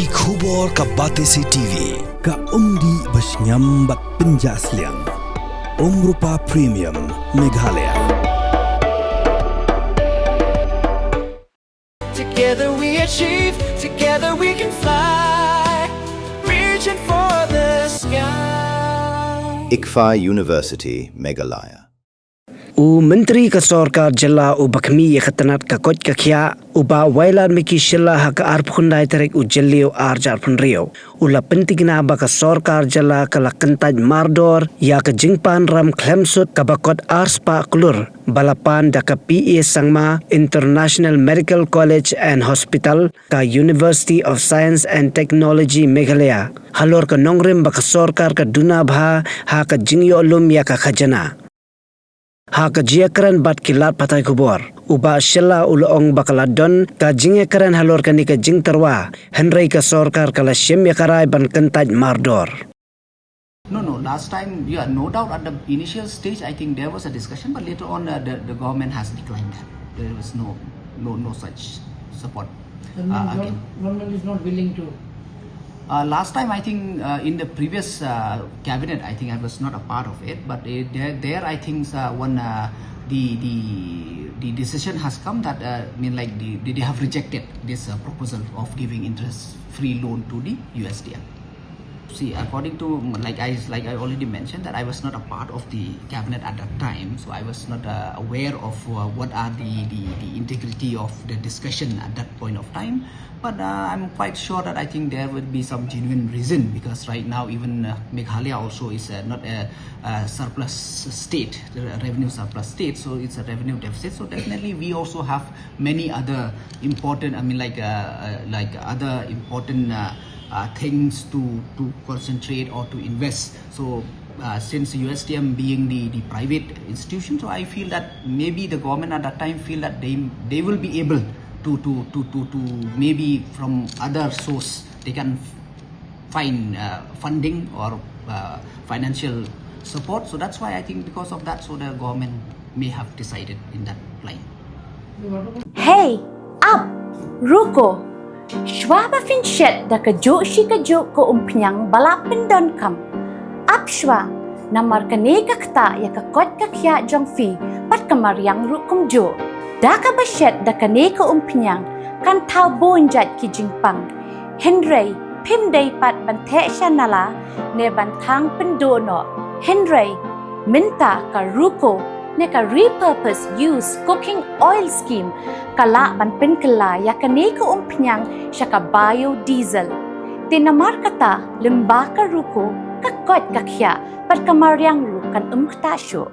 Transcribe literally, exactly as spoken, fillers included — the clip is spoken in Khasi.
Ki khubor ka Batesi T V, ka umdih ba shngiam bad pynjah sliang. Umrupa Premium, Meghalaya. Together we achieve, together we can fly. Reaching for the sky. ICFAI University, Meghalaya. U Myntri ka Sorkar Jylla uba khmih ïa ka tnat ka koit ka khiah, u Bah Wailadmiki Shylla, ha ka arphew khyndai tarik u Jylliew arhajar arphew hynriew, u la pyntikna ba ka Sorkar Jylla ka la kyntait mardor ïa ka jingpan ram khlem sut kaba kot arspah klur ba la pan da ka P A Sangma International Medical College and Hospital, ka University of Science and Technology Meghalaya, halor ka nongrim ba ka sorkar ka duna bha ha ka jingïoh lum ïa ka khajana. Ha ka jingïakren bad ki lad pathai khubor, u Bah Shylla u la ong ba ka la don ka jingïakren halor kane ka jingtyrwa, hynrei ka sorkar ka la shim ïa ka rai ban kyntait mardor. No, no. Last time, yeah, no doubt at the initial stage, I think there was a discussion, but later on, uh, the, the government has declined that. There was no, no, no such support. Government, uh, again. Government is not willing to. Uh, last time, I think uh, in the previous uh, cabinet, I think I was not a part of it, but it, there, there, I think uh, one uh, the the the decision has come that uh, I mean, like the, they they have rejected this uh, proposal of giving interest-free loan to the U S D L. See, according to, like I like I already mentioned, that I was not a part of the cabinet at that time, so I was not uh, aware of uh, what are the, the the integrity of the discussion at that point of time. But uh, I'm quite sure that I think there would be some genuine reason, because right now even uh, Meghalaya also is uh, not a, a surplus state, a revenue surplus state, so it's a revenue deficit. So definitely we also have many other important, I mean, like uh, uh, like other important uh, uh, things to to concentrate or to invest. So uh, since U S T M being the, the private institution, so I feel that maybe the government at that time feel that they they will be able to to to to, to maybe from other source they can find uh, funding or uh, financial support. So that's why I think because of that, so the government may have decided in that line. Hei, ap, ruko. Shuwa ba phin shet da kajuh shi kajuh ka umphniang ba la pyndonkam, ap shuwa, namar kane ka ktah ïa ka koit ka khiah jong phi bad ka mariang ruh kumjuh. Da kaba shet da kane ka umphniang kan thaw bun jait ki jingpang. Hynrei phim dei pat ban theh sha nala ne ban thang pynduh noh. Hynrei mynta ka ruko ne ka repurpose use cooking oil scheme ka lah ban pynkylla ïa kane ka umphniang sha ka biodiesel. Te namar kata, lyngba ka ruko, ka koit ka khiah bad ka mariang ruh kan ym ktah shuh.